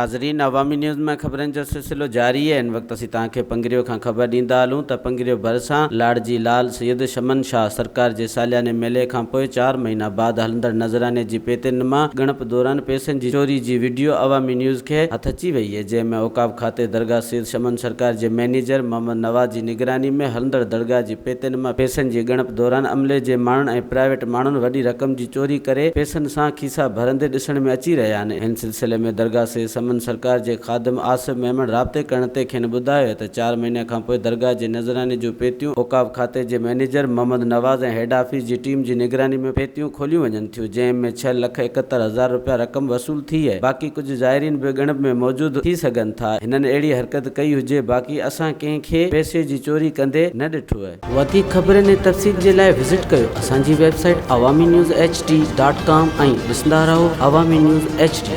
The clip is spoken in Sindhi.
ناظرين عوامي نيوز ۾ خبرن جو سلسلو جاري آهي هن وقت اسين توهان کي پنگريو کان خبر ڏيندا هلون ته پنگريو ڀرسان لاڙ جي لال سيد شمن شاهه سرڪار جي سالياني ميلي کان پوء چار مهينا بعد هلندڙ نذراني جي پيتين مان ڳڻپ دوران پئسن جي چوري جي وڊيو عوامي نيوز کي هٿ اچي وئي آهي جنهن ۾ اوقاف کاتي درگاهه سيد شمن سرڪار جي مئنيجر محمد نواز جي نگراني ۾ هلندڙ درگاهه جي پيتين مان پئسن جي ڳڻپ دوران عملي جي ماڻهن ۽ پرائيويٽ ماڻهن وڏي رقم جي چوري ڪري پئسن سان کيسا ڀرندي ڏسڻ ۾ اچي رهيا آهن. هن سلسلي ۾ درگاهه سيد سمن سرڪار جي خادم آصف ميمڻ رابطي ڪرڻ تي کين ٻڌايو ته چار مهينا کانپوء درگاهه جي نذراني جون پيتيون اوقاف کاتي جي manager Muhammad Nawaz ۽ head office جي ٽيم جي نگراني ۾ پيتيون کوليون وڃن ٿيون جنهن ۾ 6,71,000 رپيا رقم وصول ٿي اهي باقي ڪجهه زائرين به ڳڻپ ۾ موجود ٿي سگهن ٿا هنن اهڙي حرڪت ڪئي هجي باقي اسان ڪنهن کي پئسي جي چوري ڪندي نه ڏٺو اهي. وڌيڪ خبرن ۽ تفصيل جي لاء وزٽ ڪيو اسان جي website Awami news H D dot com ۽ ڏسندا رهو عوامي نيوز ايڇ ڊي.